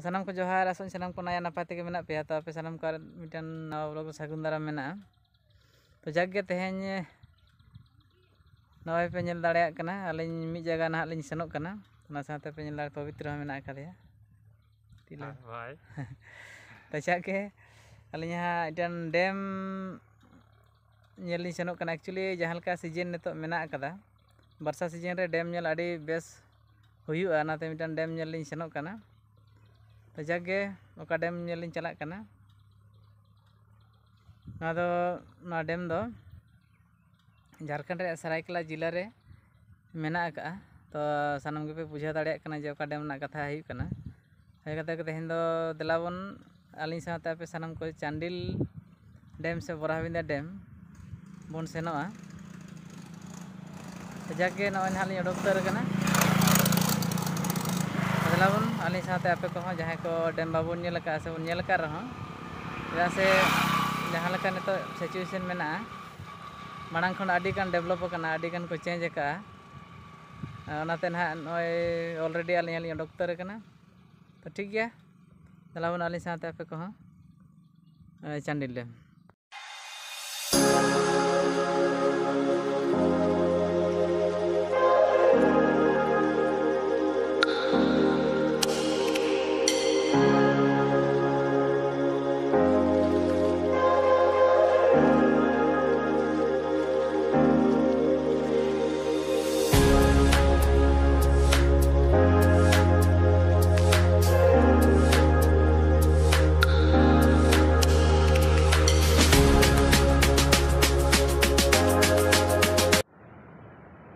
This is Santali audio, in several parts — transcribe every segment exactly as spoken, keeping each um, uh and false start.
ᱥᱟᱱᱟᱢ ᱠᱚ ᱡᱚᱦᱟᱨ, ᱟᱥᱚᱜ ᱥᱟᱱᱟᱢ ᱠᱚ ᱱᱟᱭᱟ ᱱᱟᱯᱟᱭ ᱛᱮᱜᱮ ᱢᱮᱱᱟᱜ ᱯᱮᱭᱟ᱾ ᱛᱚ ᱟᱯᱮ ᱥᱟᱱᱟᱢ ᱠᱚ ᱟᱨ ᱢᱤᱫᱴᱮᱱ ᱱᱟᱣᱟ ᱵᱞᱚᱜ ᱨᱮ ᱥᱟᱹᱜᱩᱱ ᱫᱟᱨᱟᱢ ᱢᱮᱱᱟᱜᱼᱟ᱾ ᱛᱚ ᱡᱟᱠ ᱜᱮ ᱛᱮᱦᱮᱧ ᱱᱚᱜᱼᱚᱭ ᱯᱮ ᱧᱮᱞ ᱫᱟᱲᱮᱭᱟᱜ ᱠᱟᱱᱟ, ᱟᱹᱞᱤᱧ ᱢᱤᱫ ᱡᱟᱭᱜᱟ ᱱᱟᱦᱟᱜ ᱞᱤᱧ ᱥᱮᱱᱚᱜ ᱠᱟᱱᱟ᱾ ᱚᱱᱟ ᱥᱟᱶᱛᱮ ᱯᱮ ᱧᱮᱞ ᱫᱟᱲᱮᱭᱟᱜ ᱯᱚᱵᱤᱛᱨᱚ ᱦᱚᱸ ᱢᱮᱱᱟᱜ ᱟᱠᱟᱫᱮᱭᱟ᱾ ᱛᱤᱞᱟᱹ᱾ ᱦᱳᱭ᱾ ᱛᱚ ᱡᱟᱠ ᱜᱮ ᱟᱹᱞᱤᱧ ᱦᱟᱸᱜ ᱢᱤᱫᱴᱮᱱ ᱰᱮᱢ ᱧᱮᱞ ᱞᱤᱧ ᱥᱮᱱᱚᱜ ᱠᱟᱱᱟ᱾ ᱮᱠᱪᱩᱭᱮᱞᱤ ᱡᱟᱦᱟᱸ ᱞᱮᱠᱟ ᱥᱤᱡᱮᱱ ᱱᱤᱛᱚᱜ ᱢᱮᱱᱟᱜ ᱟᱠᱟᱫᱟ, ᱵᱚᱨᱥᱟ ᱥᱤᱡᱮᱱ ᱨᱮ ᱰᱮᱢ ᱧᱮᱞ ᱟᱹᱰᱤ ᱵᱮᱥ ᱦᱩᱭᱩᱜᱼᱟ, ᱚᱱᱟᱛᱮ ᱢᱤᱫᱴᱟᱝ ᱰᱮᱢ ᱧᱮᱞ ᱞᱤᱧ ᱥᱮᱱᱚᱜ ᱠᱟᱱᱟ᱾ ᱛᱚ ᱡᱟᱠ ᱜᱮ ᱚᱠᱟ ᱰᱮᱢ ᱧᱮᱞ ᱞᱤᱧ ᱪᱟᱞᱟᱜ ᱠᱟᱱᱟ, ᱱᱚᱣᱟ ᱫᱚ, ᱱᱚᱣᱟ ᱰᱮᱢ ᱫᱚ ᱡᱷᱟᱲᱠᱷᱚᱸᱰ ᱨᱮᱭᱟᱜ ᱥᱟᱨᱟᱭᱠᱮᱞᱟ ᱡᱮᱞᱟ ᱨᱮ ᱢᱮᱱᱟᱜ ᱟᱠᱟᱫᱼᱟ᱾ ᱛᱚ ᱥᱟᱱᱟᱢ ᱜᱮᱯᱮ ᱵᱩᱡᱷᱟᱹᱣ ᱫᱟᱲᱮᱭᱟᱜ ᱠᱟᱱᱟ ᱡᱮ ᱚᱠᱟ ᱰᱮᱢ ᱨᱮᱱᱟᱜ ᱠᱟᱛᱷᱟ ᱦᱩᱭᱩᱜ ᱠᱟᱱᱟ᱾ ᱦᱳᱭ ᱠᱟᱛᱮ ᱜᱮ ᱛᱮᱦᱮᱧ ᱫᱚ ᱫᱮᱞᱟ ᱵᱚᱱ ᱟᱹᱞᱤᱧ ᱥᱟᱶᱛᱮ ᱟᱯᱮ ᱥᱟᱱᱟᱢ ᱠᱚ ᱪᱟᱱᱰᱤᱞ ᱰᱮᱢ ᱥᱮ ᱵᱚᱨᱟᱵᱤᱸᱫᱟ ᱰᱮᱢ ᱵᱚᱱ ᱥᱮᱱᱚᱜᱼᱟ᱾ ᱡᱟᱠ ᱜᱮ ᱱᱚᱜᱼᱚᱭ ᱱᱟᱦᱟᱜ ᱞᱤᱧ ᱚᱰᱚᱠ ᱩᱛᱟᱹᱨ ᱟᱠᱟᱱᱟ᱾ ᱫᱮᱞᱟ ᱵᱚᱱ ᱟᱹᱞᱤᱧ ᱥᱟᱶᱛᱮ ᱟᱯᱮ ᱠᱚᱦᱚᱸ ᱡᱟᱦᱟᱸᱭ ᱠᱚ ᱰᱮᱢ ᱵᱟᱵᱚᱱ ᱧᱮᱞ ᱟᱠᱟᱫᱼᱟ ᱥᱮ ᱵᱚᱱ ᱧᱮᱞ ᱟᱠᱟᱫ ᱨᱮᱦᱚᱸ, ᱪᱮᱫᱟᱜ ᱥᱮ ᱡᱟᱦᱟᱸ ᱞᱮᱠᱟ ᱱᱤᱛᱚᱜ ᱥᱤᱪᱩᱭᱮᱥᱚᱱ ᱢᱮᱱᱟᱜᱼᱟ, ᱢᱟᱲᱟᱝ ᱠᱷᱚᱱ ᱟᱹᱰᱤ ᱜᱟᱱ ᱰᱮᱵᱷᱞᱚᱯ ᱟᱠᱟᱱᱟ, ᱟᱹᱰᱤ ᱜᱟᱱ ᱠᱚ ᱪᱮᱧᱡᱽ ᱟᱠᱟᱫᱼᱟ᱾ ᱚᱱᱟᱛᱮ ᱱᱟᱦᱟᱜ ᱱᱚᱜᱼᱚᱭ ᱚᱞᱨᱮᱰᱤ ᱟᱹᱞᱤᱧ ᱦᱚᱸᱞᱤᱧ ᱚᱰᱚᱠ ᱩᱛᱟᱹᱨ ᱟᱠᱟᱱᱟ᱾ ᱛᱚ ᱴᱷᱤᱠ ᱜᱮᱭᱟ, ᱫᱮᱞᱟ ᱵᱚᱱ ᱟᱹᱞᱤᱧ ᱥᱟᱶᱛᱮ ᱟᱯᱮ ᱠᱚᱦᱚᱸ ᱪᱟᱱᱰᱤᱞ ᱰᱮᱢ᱾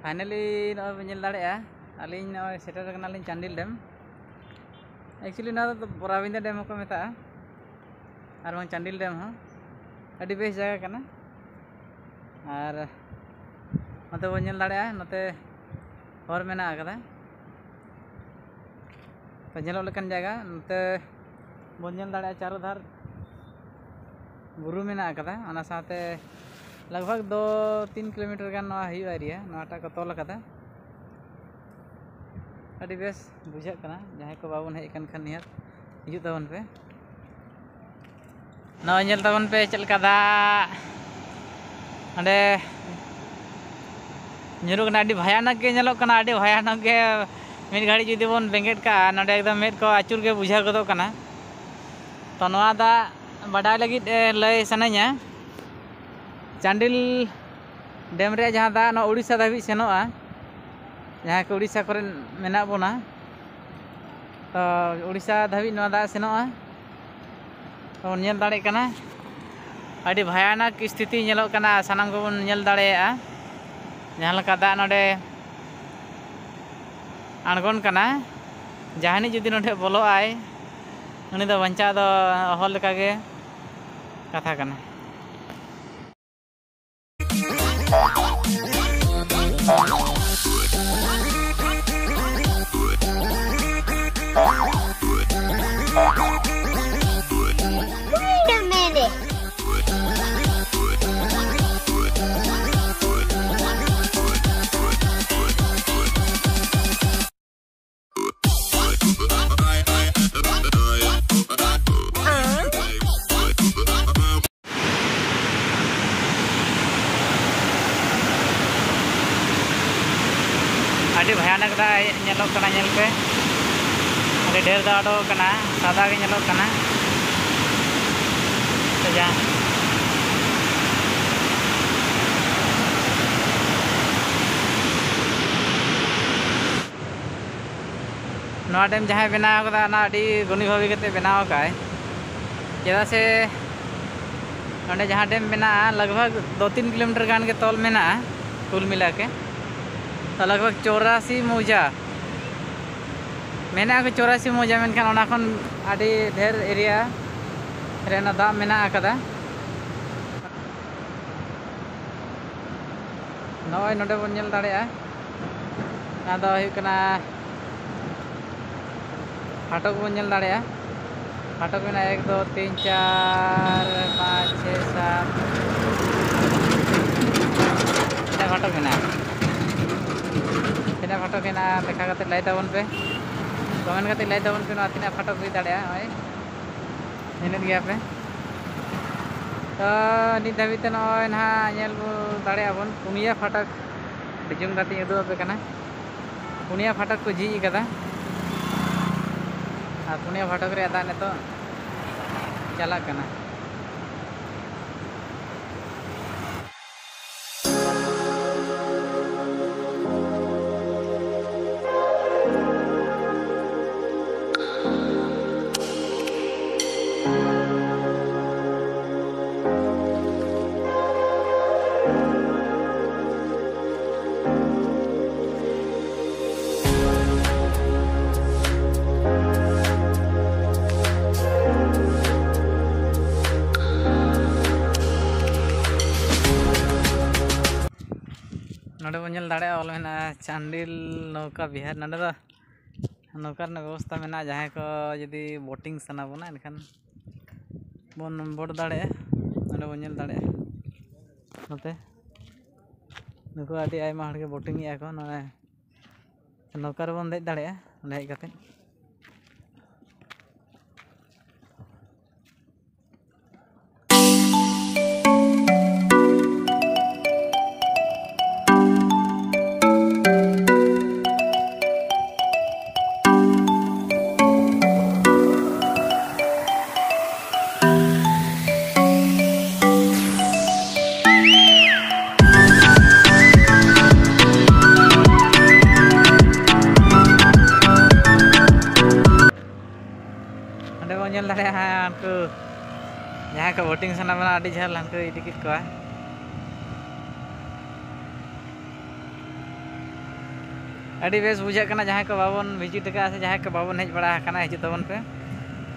ᱯᱷᱟᱭᱱᱟᱞᱤ ᱱᱚᱜᱼᱚᱭ ᱵᱚᱱ ᱧᱮᱞ ᱫᱟᱲᱮᱭᱟᱜᱼᱟ, ᱟᱹᱞᱤᱧ ᱱᱚᱜᱼᱚᱭ ᱥᱮᱴᱮᱨ ᱟᱠᱟᱱᱟᱞᱤᱧ ᱪᱟᱱᱰᱤᱞ ᱰᱮᱢ᱾ ᱮᱠᱪᱩᱭᱮᱞᱤ ᱱᱚᱣᱟ ᱫᱚ ᱵᱚᱨᱟᱵᱤᱸᱫᱟ ᱰᱮᱢ ᱦᱚᱸᱠᱚ ᱢᱮᱛᱟᱜᱼᱟ, ᱟᱨ ᱵᱟᱝ ᱪᱟᱱᱰᱤᱞ ᱰᱮᱢ ᱦᱚᱸ᱾ ᱟᱹᱰᱤ ᱵᱮᱥ ᱡᱟᱭᱜᱟ ᱠᱟᱱᱟ᱾ ᱟᱨ ᱱᱚᱛᱮ ᱵᱚᱱ ᱧᱮᱞ ᱫᱟᱲᱮᱭᱟᱜᱼᱟ, ᱱᱚᱛᱮ ᱦᱚᱨ ᱢᱮᱱᱟᱜ ᱟᱠᱟᱫᱟ᱾ ᱛᱚ ᱧᱮᱞᱚᱜ ᱞᱮᱠᱟᱱ ᱡᱟᱭᱜᱟ, ᱱᱚᱛᱮ ᱵᱚᱱ ᱧᱮᱞ ᱫᱟᱲᱮᱭᱟᱜᱼᱟ ᱪᱟᱨᱚ ᱫᱷᱟᱨ ᱵᱩᱨᱩ ᱢᱮᱱᱟᱜ ᱟᱠᱟᱫᱟ᱾ ᱚᱱᱟ ᱥᱟᱶᱛᱮ ᱞᱟᱜᱽ ᱵᱷᱟᱜᱽ ᱫᱚ ᱛᱤᱱ ᱠᱤᱞᱳᱢᱤᱴᱟᱨ ᱜᱟᱱ ᱱᱚᱣᱟ ᱦᱩᱭᱩᱜᱼᱟ ᱮᱨᱤᱭᱟ, ᱱᱚᱣᱟᱴᱟᱜ ᱠᱚ ᱛᱚᱞ ᱟᱠᱟᱫᱟ᱾ ᱟᱹᱰᱤ ᱵᱮᱥ ᱵᱩᱡᱷᱟᱹᱜ ᱠᱟᱱᱟ, ᱡᱟᱦᱟᱸᱭ ᱠᱚ ᱵᱟᱵᱚᱱ ᱦᱮᱡ ᱟᱠᱟᱱ ᱠᱷᱟᱱ ᱱᱤᱦᱟᱹᱛ ᱦᱤᱡᱩᱜ ᱛᱟᱵᱚᱱ ᱯᱮ᱾ ᱱᱚᱜᱼᱚᱭ ᱧᱮᱞ ᱛᱟᱵᱚᱱ ᱯᱮ ᱪᱮᱫ ᱞᱮᱠᱟ ᱫᱟᱜ ᱚᱸᱰᱮ ᱧᱩᱨᱩᱜ ᱠᱟᱱᱟ᱾ ᱟᱹᱰᱤ ᱵᱷᱚᱭᱟᱱᱚᱠ ᱜᱮ ᱧᱮᱞᱚᱜ ᱠᱟᱱᱟ, ᱟᱹᱰᱤ ᱵᱷᱚᱭᱟᱱᱚᱠ ᱜᱮ᱾ ᱢᱤᱫ ᱜᱷᱟᱹᱲᱤᱡ ᱡᱩᱫᱤ ᱵᱚᱱ ᱵᱮᱸᱜᱮᱫ ᱠᱟᱜᱼᱟ, ᱱᱚᱸᱰᱮ ᱮᱠᱫᱚᱢ ᱢᱮᱫ ᱠᱚ ᱟᱹᱪᱩᱨ ᱜᱮ ᱵᱩᱡᱷᱟᱹᱣ ᱜᱚᱫᱚᱜ ᱠᱟᱱᱟ᱾ ᱛᱚ, ᱱᱚᱣᱟ ᱫᱟᱜ ᱵᱟᱰᱟᱭ ᱞᱟᱹᱜᱤᱫ, ᱮ, ᱞᱟᱹᱭ ᱥᱟᱱᱟᱧᱟ, ᱪᱟᱱᱰᱤᱞ ᱰᱮᱢ ᱨᱮᱭᱟᱜ ᱡᱟᱦᱟᱸ ᱫᱟᱜ ᱱᱚᱣᱟ ᱩᱲᱤᱥᱥᱟ ᱫᱷᱟᱹᱵᱤᱡ ᱥᱮᱱᱚᱜᱼᱟ, ᱡᱟᱦᱟᱸᱭ ᱠᱚ ᱩᱲᱤᱥᱥᱟ ᱠᱚᱨᱮ ᱢᱮᱱᱟᱜ ᱵᱚᱱᱟ, ᱛᱚ, ᱩᱲᱤᱥᱥᱟ ᱫᱷᱟᱹᱵᱤᱡ ᱱᱚᱣᱟ ᱫᱟᱜ ᱥᱮᱱᱚᱜᱼᱟ᱾ ᱛᱚ, ᱵᱚᱱ ᱧᱮᱞ ᱫᱟᱲᱮᱭᱟᱜ ᱠᱟᱱᱟ, ᱟᱹᱰᱤ ᱵᱷᱚᱭᱟᱱᱚᱠ ᱥᱛᱷᱤᱛᱤ ᱧᱮᱞᱚᱜ ᱠᱟᱱᱟ, ᱥᱟᱱᱟᱢ ᱠᱚᱵᱚᱱ ᱧᱮᱞ ᱫᱟᱲᱮᱭᱟᱜᱼᱟ᱾ ᱡᱟᱦᱟᱸ ᱞᱮᱠᱟ ᱫᱟᱜ ᱱᱚᱰᱮ ᱟᱬᱜᱚᱱ ᱠᱟᱱᱟ, ᱡᱟᱦᱟᱱᱤᱡ ᱡᱩᱫᱤ ᱱᱚᱰᱮ ᱵᱚᱞᱚᱜᱼᱟᱭ, ᱩᱱᱤ ᱫᱚ ᱵᱟᱧᱪᱟᱣ ᱫᱚ ᱚᱦᱚ ᱞᱮᱠᱟᱜᱮ ᱠᱟᱛᱷᱟ ᱠᱟᱱᱟ᱾ Wait a minute. ᱟᱹᱰᱤ ᱵᱷᱚᱭᱟᱱᱚᱠ ᱫᱟᱜ ᱧᱮᱞᱚᱜ ᱠᱟᱱᱟ, ᱧᱮᱞ ᱯᱮ᱾ ᱟᱹᱰᱤ ᱰᱷᱮᱨ ᱫᱟᱜ ᱩᱰᱩᱠ ᱟᱠᱟᱱᱟ, ᱥᱟᱫᱟ ᱜᱮ ᱧᱮᱞᱚᱜ ᱠᱟᱱᱟ᱾ ᱥᱮ ᱡᱟ-, ᱱᱚᱣᱟ ᱰᱮᱢ ᱡᱟᱦᱟᱸᱭ ᱵᱮᱱᱟᱣ ᱠᱟᱫᱟ, ᱚᱱᱟ ᱟᱹᱰᱤ ᱜᱩᱱᱤ ᱵᱷᱟᱵᱤ ᱠᱟᱛᱮ ᱵᱮᱱᱟᱣ ᱟᱠᱟᱫᱟᱭ, ᱪᱮᱫᱟᱜ ᱥᱮ ᱱᱚᱸᱰᱮ ᱡᱟᱦᱟᱸ ᱰᱮᱢ ᱢᱮᱱᱟᱜᱼᱟ, ᱞᱟᱜᱽ ᱵᱷᱟᱜᱽ ᱫᱩ ᱛᱤᱱ ᱠᱤᱞᱳᱢᱤᱴᱟᱨ ᱜᱟᱱ ᱜᱮ ᱛᱚᱞ ᱢᱮᱱᱟᱜᱼᱟ, ᱠᱩᱞ ᱢᱤᱞᱟ ᱠᱮ᱾ ᱛᱚ, ᱞᱟᱜᱽ ᱵᱷᱟᱜᱽ ᱪᱚᱣᱨᱟᱥᱤ ᱢᱳᱡᱟ ᱢᱮᱱᱟᱜᱼᱟ, ᱪᱚᱣᱨᱟᱥᱤ ᱢᱳᱡᱟ, ᱢᱮᱱᱠᱷᱟᱱ ᱚᱱᱟ ᱠᱷᱚᱱ ᱟᱹᱰᱤ ᱰᱷᱮᱨ ᱮᱨᱤᱭᱟ ᱨᱮ ᱚᱱᱟ ᱫᱟᱜ ᱢᱮᱱᱟᱜ ᱟᱠᱟᱫᱟ᱾ ᱱᱚᱜᱼᱚᱭ ᱱᱚᱰᱮ ᱵᱚᱱ ᱧᱮᱞ ᱫᱟᱲᱮᱭᱟᱜᱼᱟ, ᱚᱱᱟ ᱫᱚ ᱦᱩᱭᱩᱜ ᱠᱟᱱᱟ ᱯᱷᱟᱴᱚᱠ ᱵᱚᱱ ᱧᱮᱞ ᱫᱟᱲᱮᱭᱟᱜᱼᱟ᱾ ᱯᱷᱟᱴᱚᱠ ᱢᱮᱱᱟᱜᱼᱟ, ᱮᱠ, ᱫᱩ, ᱛᱤᱱ, ᱪᱟᱨ, ᱯᱟᱸᱪ, ᱪᱷᱚᱭ, ᱥᱟᱛ, ᱛᱤᱱᱟᱹᱜ ᱯᱷᱟᱴᱚᱠ ᱢᱮᱱᱟᱜᱼᱟ? ᱛᱤᱱᱟᱹᱜ ᱯᱷᱟᱴᱚᱠ ᱢᱮᱱᱟᱜᱼᱟ, ᱞᱮᱠᱷᱟ ᱠᱟᱛᱮ ᱞᱟᱹᱭ ᱛᱟᱵᱚᱱ ᱯᱮ᱾ ᱠᱚᱢᱮᱱᱴ ᱠᱟᱛᱮ ᱞᱟᱹᱭ ᱛᱟᱵᱚᱱ ᱯᱮ, ᱱᱚᱣᱟ ᱛᱤᱱᱟᱹᱜ ᱯᱷᱟᱴᱚᱠ ᱦᱩᱭ ᱫᱟᱲᱮᱭᱟᱜᱼᱟ᱾ ᱱᱚᱜᱼᱚᱭ ᱧᱮᱞᱮᱫ ᱜᱮᱭᱟ ᱯᱮ᱾ ᱛᱚ ᱱᱤᱛ ᱫᱷᱟᱹᱵᱤᱡ ᱛᱮ ᱱᱚᱜᱼᱚᱭ ᱱᱟᱦᱟᱜ ᱧᱮᱞ ᱵᱚ ᱫᱟᱲᱮᱭᱟᱜᱼᱟ ᱵᱚᱱ, ᱯᱩᱱᱭᱟᱹ ᱯᱷᱟᱴᱚᱠ ᱰᱤᱡᱩᱢ ᱠᱟᱛᱮᱧ ᱩᱫᱩᱜ ᱟᱯᱮ ᱠᱟᱱᱟ᱾ ᱯᱩᱱᱭᱟᱹ ᱯᱷᱟᱴᱚᱠ ᱠᱚ ᱡᱷᱤᱡ ᱟᱠᱟᱫᱟ, ᱟᱨ ᱯᱩᱱᱭᱟᱹ ᱯᱷᱟᱴᱚᱠ ᱨᱮᱭᱟᱜ ᱫᱟᱜ ᱱᱤᱛᱚᱜ ᱪᱟᱞᱟᱜ ᱠᱟᱱᱟ᱾ ᱱᱚᱰᱮ ᱵᱚᱱ ᱧᱮᱞ ᱫᱟᱲᱮᱭᱟᱜᱼᱟ, ᱚᱞ ᱢᱮᱱᱟᱜᱼᱟ ᱪᱟᱱᱰᱤᱞ ᱱᱚᱣᱠᱟ ᱵᱤᱦᱟᱨ᱾ ᱱᱚᱰᱮ ᱫᱚ ᱱᱚᱝᱠᱟ ᱨᱮᱱᱟᱜ ᱵᱮᱵᱚᱥᱛᱷᱟ ᱢᱮᱱᱟᱜᱼᱟ, ᱡᱟᱦᱟᱸᱭ ᱠᱚ ᱡᱩᱫᱤ ᱵᱳᱴᱤᱝ ᱥᱟᱱᱟ ᱵᱚᱱᱟ, ᱮᱱᱠᱷᱟᱱ ᱵᱚᱱ ᱵᱳᱴ ᱫᱟᱲᱮᱭᱟᱜᱼᱟ᱾ ᱱᱚᱰᱮ ᱵᱚᱱ ᱧᱮᱞ ᱫᱟᱲᱮᱭᱟᱜᱼᱟ, ᱱᱚᱛᱮ ᱱᱩᱠᱩ ᱟᱹᱰᱤ ᱟᱭᱢᱟ ᱦᱚᱲ ᱜᱮ ᱵᱳᱴᱤᱝ ᱮᱫᱼᱟ ᱠᱚ᱾ ᱱᱚᱰᱮ ᱱᱚᱝᱠᱟ ᱨᱮᱵᱚᱱ ᱫᱮᱡ ᱫᱟᱲᱮᱭᱟᱜᱼᱟ, ᱚᱸᱰᱮ ᱦᱮᱡ ᱠᱟᱛᱮ᱾ ᱚᱸᱰᱮ ᱵᱚᱱ ᱧᱮᱞ ᱫᱟᱲᱮᱭᱟᱜᱼᱟ ᱦᱟᱸᱜ, ᱩᱱᱠᱩ ᱡᱟᱦᱟᱸᱭ ᱠᱚ ᱵᱳᱴᱤᱝ ᱥᱟᱱᱟ ᱵᱚᱱᱟ, ᱟᱹᱰᱤ ᱡᱷᱟᱹᱞ ᱦᱟᱱᱠᱩ ᱤᱫᱤ ᱠᱮᱫ ᱠᱚᱣᱟ᱾ ᱟᱹᱰᱤ ᱵᱮᱥ ᱵᱩᱡᱷᱟᱹᱜ ᱠᱟᱱᱟ, ᱡᱟᱦᱟᱸᱭ ᱠᱚ ᱵᱟᱵᱚᱱ ᱵᱷᱤᱡᱤᱴ ᱟᱠᱟᱫᱼᱟ ᱥᱮ ᱡᱟᱦᱟᱸᱭ ᱠᱚ ᱵᱟᱵᱚᱱ ᱦᱮᱡ ᱵᱟᱲᱟ ᱟᱠᱟᱱᱟ, ᱦᱤᱡᱩᱜ ᱛᱟᱵᱚᱱ ᱯᱮ᱾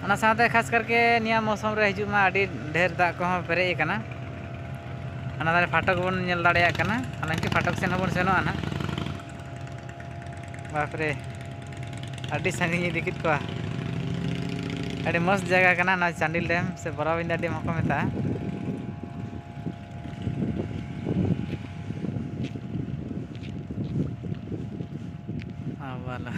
ᱚᱱᱟ ᱥᱟᱶᱛᱮ ᱠᱷᱟᱥ ᱠᱟᱨᱠᱮ ᱱᱤᱭᱟᱹ ᱢᱳᱥᱚᱢ ᱨᱮ ᱦᱤᱡᱩᱜ ᱢᱟ, ᱟᱹᱰᱤ ᱰᱷᱮᱨ ᱫᱟᱜ ᱠᱚᱦᱚᱸ ᱯᱮᱨᱮᱡ ᱟᱠᱟᱱᱟ᱾ ᱦᱟᱱᱟ ᱫᱷᱟᱨᱮ ᱯᱷᱟᱴᱚᱠ ᱵᱚᱱ ᱧᱮᱞ ᱫᱟᱲᱮᱭᱟᱜ ᱠᱟᱱᱟ, ᱦᱟᱱᱟᱝᱠᱤ ᱯᱷᱟᱴᱚᱠ ᱥᱮᱱ ᱦᱚᱸᱵᱚᱱ ᱥᱮᱱᱚᱜᱼᱟ ᱱᱟᱦᱟᱜ᱾ ᱵᱟᱯᱨᱮ, ᱟᱹᱰᱤ ᱥᱟᱺᱜᱤᱧ ᱤᱫᱤ ᱠᱮᱫ ᱠᱚᱣᱟ᱾ ᱟᱹᱰᱤ ᱢᱚᱡᱽ ᱡᱟᱭᱜᱟ ᱠᱟᱱᱟ ᱱᱚᱣᱟ ᱪᱟᱱᱰᱤᱞ ᱰᱮᱢ ᱥᱮ ᱵᱚᱨᱟᱵᱤᱱᱫᱟ ᱰᱮᱢ ᱦᱚᱸᱠᱚ ᱢᱮᱛᱟᱜᱼᱟ᱾ ᱟᱵᱟᱞᱟ᱾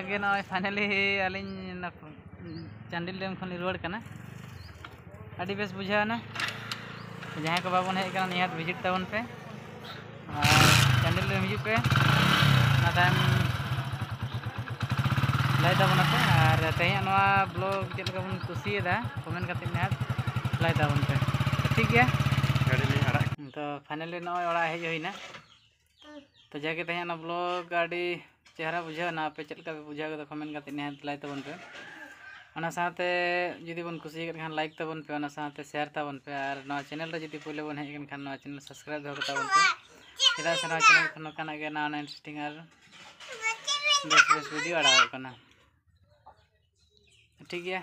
ᱜᱮ ᱱᱚᱜᱼᱚᱭ finally ᱟᱹᱞᱤᱧ ᱚᱱᱟ ᱪᱟᱱᱰᱤᱞ ᱰᱮᱢ ᱠᱷᱚᱱ ᱞᱤᱧ ᱨᱩᱣᱟᱹᱲ ᱠᱟᱱᱟ᱾ ᱟᱹᱰᱤ ᱵᱮᱥ ᱵᱩᱡᱷᱟᱹᱣ ᱮᱱᱟ᱾ ᱡᱟᱦᱟᱸᱭ ᱠᱚ ᱵᱟᱵᱚᱱ ᱦᱮᱡ ᱟᱠᱟᱱᱟ, ᱱᱤᱦᱟᱹᱛ visit ᱛᱟᱵᱚᱱ ᱯᱮ᱾ ᱟᱨ ᱪᱟᱱᱰᱤᱞ ᱰᱮᱢ ᱦᱤᱡᱩᱜ ᱯᱮ, ᱚᱱᱟ ᱛᱟᱭᱚᱢ ᱞᱟᱹᱭ ᱛᱟᱵᱚᱱᱟᱯᱮ᱾ ᱟᱨ ᱛᱮᱦᱮᱧᱟᱜ ᱱᱚᱣᱟ vlog ᱪᱮᱫ ᱞᱮᱠᱟ ᱵᱚᱱ ᱠᱩᱥᱤᱭᱟᱫᱟ, comment ᱠᱟᱛᱮ ᱱᱤᱦᱟᱹᱛ ᱞᱟᱹᱭ ᱛᱟᱵᱚᱱ ᱯᱮ᱾ ᱴᱷᱤᱠ ᱜᱮᱭᱟ, ᱜᱟᱹᱰᱤ ᱞᱤᱧ ᱟᱲᱟᱜ᱾ ᱛᱚ finally ᱱᱚᱜᱼᱚᱭ ᱚᱲᱟᱜ ᱦᱮᱡ ᱦᱩᱭᱱᱟ᱾ ᱛᱚ ᱡᱟᱜᱮ ᱛᱮᱦᱮᱧᱟᱜ ᱚᱱᱟ vlog ᱟᱹᱰᱤ ᱪᱮᱦᱨᱟ ᱵᱩᱡᱷᱟᱹᱣ ᱮᱱᱟ᱾ ᱟᱯᱮ ᱪᱮᱫ ᱞᱮᱠᱟ ᱯᱮ ᱵᱩᱡᱷᱟᱹᱣ ᱠᱮᱫᱟ, comment ᱠᱟᱛᱮ ᱱᱤᱦᱟᱹᱛ ᱞᱟᱹᱭ ᱛᱟᱵᱚᱱ ᱯᱮ᱾ ᱚᱱᱟ ᱥᱟᱶᱛᱮ ᱡᱩᱫᱤ ᱵᱚᱱ ᱠᱩᱥᱤᱭᱟᱠᱟᱫ ᱠᱷᱟᱱ like ᱛᱟᱵᱚᱱ ᱯᱮ, ᱚᱱᱟ ᱥᱟᱶᱛᱮ share ᱛᱟᱵᱚᱱ ᱯᱮ᱾ ᱟᱨ ᱱᱚᱣᱟ channel ᱨᱮ ᱡᱩᱫᱤ ᱯᱳᱭᱞᱳ ᱵᱚᱱ ᱦᱮᱡ ᱟᱠᱟᱱ ᱠᱷᱟᱱ ᱱᱚᱣᱟ channel subscribe ᱫᱚᱦᱚ ᱠᱟᱛᱟᱵᱚᱱ ᱯᱮ, ᱪᱮᱫᱟᱜ ᱥᱮ ᱱᱚᱣᱟ channel ᱠᱷᱚᱱ ᱱᱚᱝᱠᱟᱱᱟᱜ ᱜᱮ ᱱᱟᱣᱟ ᱱᱟᱣᱟ interesting ᱟᱨ ᱵᱮᱥ ᱵᱮᱥ video ᱟᱲᱟᱜᱚᱜ ᱠᱟᱱᱟ᱾ ᱴᱷᱤᱠ ᱜᱮᱭᱟ,